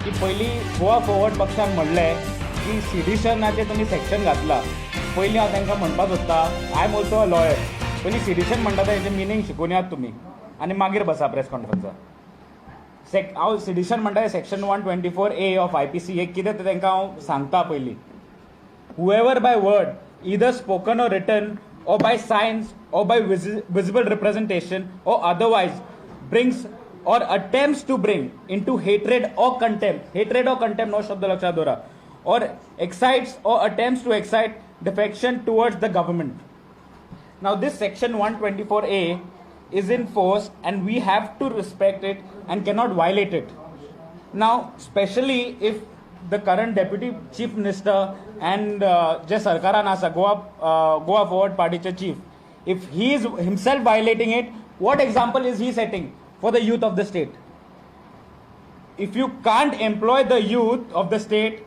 की पयलीं गोवा फॉरवर्ड पक्षान म्हणलें की सिडिशनाचें तुमी सेक्शन घातलां. पयलीं हांव तांकां म्हणपाक सोदता, I am also a lawyer. पयलीं सिडिशन म्हणटा तेजें मिनींग शिकून यात तुमी आनी मागीर बसा प्रेस कॉन्फरन्साक. सेक हांव सिडिशन म्हणटा, section 124A of IPC हे कितें तें तांकां हांव सांगता पयलीं. Whoever by word, either spoken or written, or by signs or by visible representation or otherwise, brings or attempts to bring into hatred or contempt, hatred or contempt no शब्द लक्षात दवरा, or excites or attempts to excite defection towards the government. Now, this section 124A is in force and we have to respect it and cannot violate it. Now, especially if the current deputy chief minister and जे सरकारान आसा, Goa forward पार्टीचे chief, if he is himself violating it, what example is he setting for the youth of the state? If you can't employ the youth of the state,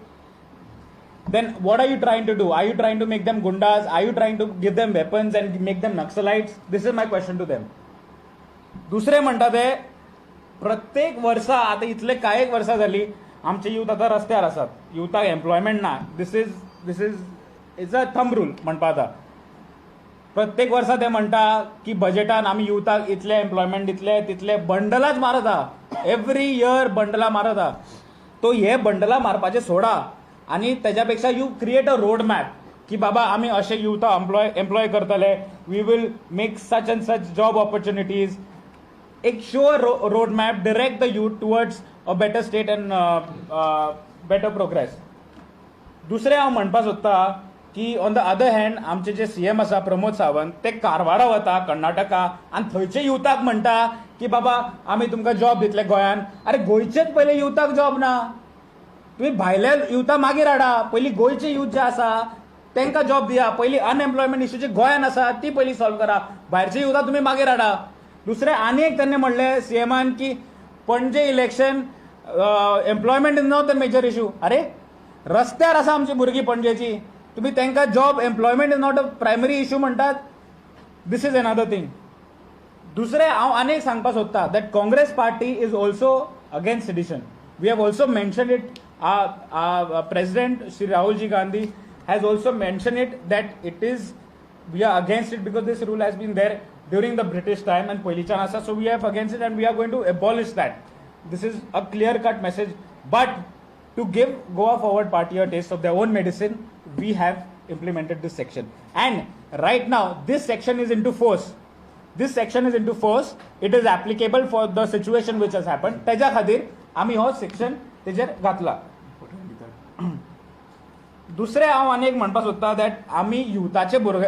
then what are you trying to do? Are you trying to make them gundas? Are you trying to give them weapons and make them Naxalites? This is my question to them. दुसरें म्हणटा ते, प्रत्येक वर्सा आतां इतले कांय एक वर्सां जाली, आमचे युथ आतां रस्त्यार आसात, युथाक एम्प्लॉयमेंट ना. This is a thumb rule म्हणपा. आतां प्रत्येक वर्सा ते म्हणटा की बजेटान आमी युथाक इतले एम्प्लॉयमेंट दितले, तितले बंडलाच मारता. एवरी इयर बंडलां मारता. तो हे बंडलां मारपाचे सोडा आनी तेज्या पेक्षा you create a road map की बाबा, आमी अशे युथा एम्प्लॉय करतले, we will make such and such job opportunities. एक sure road map, direct the youth towards a better state and better progress. दुसरें हांव म्हणपाक सोदता की ऑन the other hand, आमचे जे सीएम आसा प्रमोद सावंत, ते कारवारा वता, कर्नाटका, आनी थंयचे युथाक म्हणटा की बाबा, आमी तुमकां जॉब दितले गोंयान. अरे, गोंयचेच पयले युथाक जॉब ना. तुम्ही भायल्या युथा मागीर हाडा, पयलीं गोंयचे युथ जे आसा तांकां जॉब दिया. पयलीं अनएम्प्लॉयमेंट इश्यू जे गोंयान आसा ती पयलीं सॉल्व करा, भायरचे युथा तुमी मागीर हाडा. दुसरें आनी एक तेन्ना म्हणलें सीएमान की Panaji election, employment is not the major issue. अरे, रस्त्यार आसा आमची भुरगीं पणजेची, तुमी तांकां job, employment is not a primary issue म्हणटात. This is another thing. दुसरें हांव आनी एक सांगपाक सोदता that Congress Party is also against sedition. We have also mention it. President Shri Rahulji Gandhi has also mention it that it is we are against it because this rule has been there during the British time and पयलींच्यान आसा. So we have against it and we are going to abolish that. This is a clear cut message, but to give Goa Forward Party a taste of their own medicine, we have implemented this section. And right now, this section is into force. This section is into force. It is applicable for the situation which has happened. तेज्या खातीर आमी हो section तेजेर घातला. दुसरें हांव आनी एक म्हणपाक सोदता that आमी युथाचे भुरगे,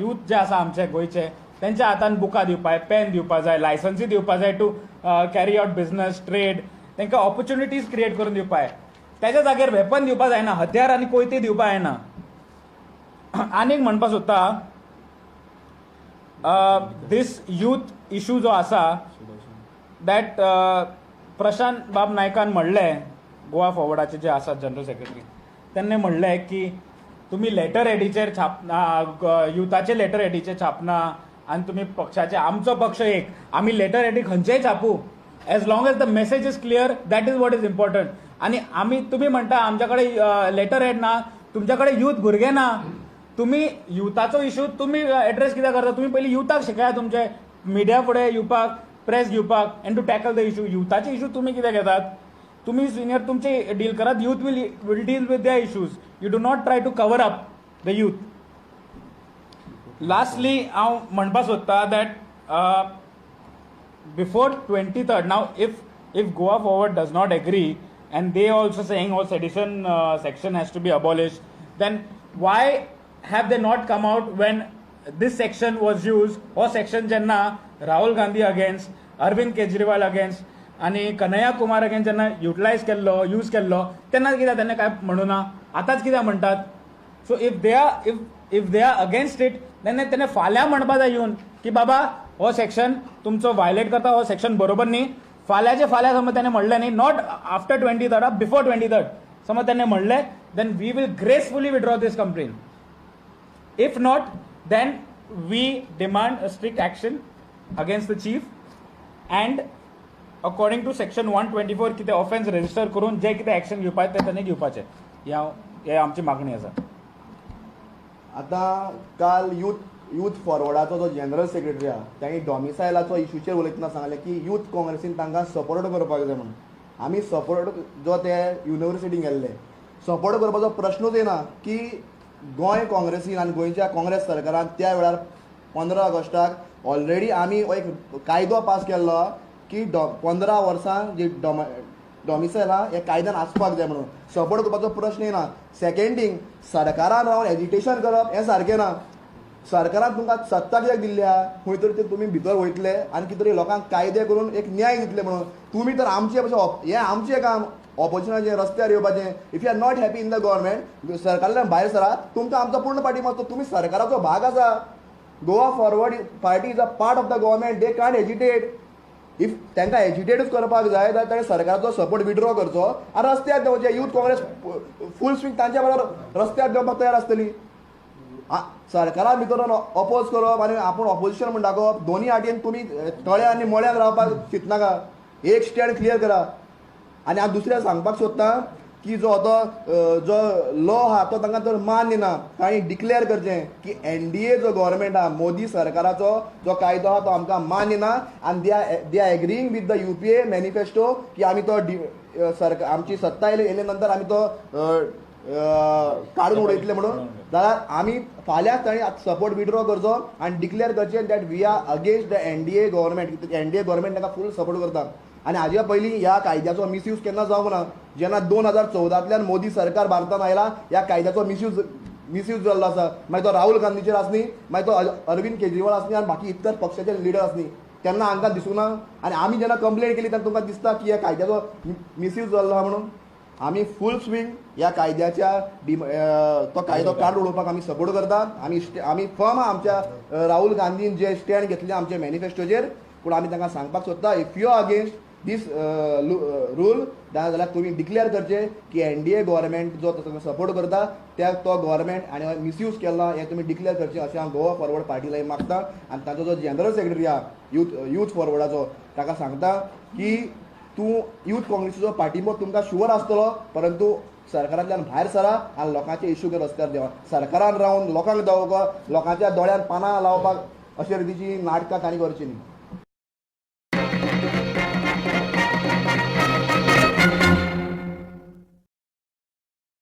यूथ जे आसा आमचे गोंयचे, तेंच्या हातान बुकां दिवपा, पेन दिवपा जाय, लायसन्सी दिवपा जाय to carry out business, trade. तांकां ऑपॉर्च्युनिटीज क्रिएट करून दिवपा जाय. तेज्या जाग्यार वेपन दिवपा जायना, हत्यार आनी कोयते दिवपा जायना. आनी एक म्हणपाक सोदता, दीस यूथ इशू जो आसा, that Prashant बाब नायकान म्हणलें, गोवा फॉरवर्डाचे जे आसात जनरल सेक्रेटरी, तेन्ना म्हणलें की तुमी लेटर हेडीचेर छापना, युथाचे लेटर हेडीचेर छापना आनी तुमी पक्षाचे. आमचो पक्ष एक, आमी लेटर हेडी खंयचेय छापू, as long as the message is clear, that is what is important. आनी आमी, तुमी म्हणटा आमच्या कडेन लेटर हेड ना, तुमच्या कडेन यूथ भुरगे ना. तुमी युथाचो इशू तुमी एड्रेस कित्याक करता? तुमी पयलीं युथाक शिकया, तुमचे मिडिया फुडें येवपाक, प्रेस घेवपाक and to tackle the issue. युथाचे issue तुमी कित्याक घेतात? तुमी सिनियर, तुमचे डील करात. Youth will deal with their issues. You do not try to cover up the youth. Lastly, हांव म्हणपाक सोदता that before 23rd, now if Goa Forward does not agree and they also saying, oh, sedition section has to be abolished, then why have they not come out when this section was used? हो section जेन्ना Rahul Gandhi against, Arvind Kejriwal against आनी Kanhaiya Kumar against जेन्ना utilise केल्लो, use केल्लो, तेन्ना कित्याक तेन्ना काय म्हणू ना? आतांच कित्याक म्हणटात? So if they are against it, तेन्ना तेन्ना फाल्यां म्हणपा जाय येवन की बाबा, हो सेक्शन तुमचो व्हायलेट करता, हो सेक्शन बरोबर न्ही. फाल्यांचे फाल्यां समज तेणें म्हणलें न्ही, not after 23rd, before 23rd समज तेणें म्हणलें, then we will gracefully withdraw this complaint. If not, then we demand a strict action against the chief and According to section 124 कितें ऑफेन्स रजिस्टर करून जे कितें एक्शन घेवपाचें तें ताणें घेवपाचें. हें हांव हें आमची मागणी आसा. आतां काल यूथ फॉरवर्डाचो जो जनरल सेक्रेटरी आहा, तांणी डॉमिसायलाचो इशूचेर उलयतना सांगलें की यूथ काँग्रेसीन तांकां सपोर्ट करपाक जाय म्हणून. आमी सपोर्ट जो ते युनिवर्सिटीन गेल्ले, सपोर्ट करपाचो प्रश्नूच येना की गोंय काँग्रेसीन आनी गोंयच्या काँग्रेस सरकारान त्या वेळार 15 ऑगस्टाक ऑलरेडी आमी एक कायदो पास केल्लो की 15 वर्सां जी डॉमिसायल आहा, हे कायद्यान आसपाक जाय म्हणून. सपोर्ट करपाचो प्रश्न येना. सेकंड थींग, सरकारान रावन एजिटेशन करप हें सारकें ना. सरकारान तुमकां सत्ता कित्याक दिल्ली आहा? खंय तरी ते तुमी भितर वयतले आनी कितें तरी लोकांक कायदे करून एक न्याय दितले म्हणून. तुमी तर आमचे भशेन, हें आमचें काम ऑपोजिशनाचें रस्त्यार येवपाचें. If you are not happy in the government, सरकारांतल्यान भायर सरा. तुमकां आमचो पूर्ण पाठिंबो आसता. तुमी सरकाराचो भाग आसा. Goa forward party is a part of the government. They can't agitate. If तांकां एजिटेटूच करपाक जाय जाल्यार ताणें सरकाराचो सपोर्ट विड्रॉ करचो आनी रस्त्यार देंवचें. यूथ काँग्रेस फूल स्विंग तांच्या बरोबर रस्त्यार देंवपाक तयार आसतली. सरकारा भितर अपोज करप आनी आपूण ऑपोजिशन म्हूण दाखोवप, दोनी आटेन तुमी तळ्या आनी मळ्यान रावपाक चिंतनाका. एक स्टँड क्लियर करा. आनी हांव दुसऱ्या सांगपाक सोदता की जो तो जो लॉ आहा तो तांकां जर मान्य ना, तांणी डिक्लेअर करचें की एनडीए जो गव्हर्मेंट आहा, मोदी सरकाराचो जो कायदो आहा तो आमकां मान्य ना आनी they are agreeing with the UPA manifesto की आमी तो सरकार आमची सत्ता येयले येयले नंतर आमी तो अ, अ, काडून उडयतले म्हणून, जाल्यार आमी फाल्यांच तांणी सपोर्ट विड्रॉ करचो आनी डिक्लेअर करचें that we are against the NDA government. NDA government तांकां फूल सपोर्ट करता. आनी हाज्या पयलीं ह्या कायद्याचो मिसयूज केन्ना जावंक ना. जेन्ना 2014तल्यान मोदी सरकार भारतान आयला, ह्या कायद्याचो मिसयूज जाल्लो आसा. मागीर तो राहुल गांधीचेर आसनी, मागीर तो अरविंद केजरीवाल आसनी आनी बाकी इतर पक्षाचे लिडर आसनी, तेन्ना हांकां दिसूंक ना. आनी आमी जेन्ना कंप्लेन केली तेन्ना तुमकां दिसता की ह्या कायद्याचो मिसयूज जाल्लो आहा म्हणून. आमी फूल स्विंग ह्या कायद्याच्या तो कायदो काडून उडोवपाक आमी सपोर्ट करता. आमी फर्म आहा आमच्या राहुल गांधीन जे स्टँड घेतले आमच्या मॅनिफेस्टोचेर. पूण आमी तांकां सांगपाक सोदता, if you are against this rule जाल्यार तुमी डिक्लेअर करचें की एनडीए गव्हर्मेंट जो सपोर्ट करता त्या तो गव्हर्मेंट आनी मिसयूज केला हें तुमी डिक्लेअर करचें, अशें हांव गोवा फॉरवर्ड पार्टी लागीं मागता. आनी तांचो जो जनरल सेक्रेटरी आहा यूथ फॉरवर्डाचो, ताका सांगता की तूं यूथ काँग्रेसीचो पाठिंबो तुमकां शुअर आसतलो, परंतु सरकारांतल्यान भायर सरा आनी लोकांचे इश्यू घेवन रस्त्यार देवा. सरकारान रावन लोकांक दाखोवपाक, लोकांच्या दोळ्यान पानां लावपाक अशे रितीची नाटकां तांणी करची न्ही.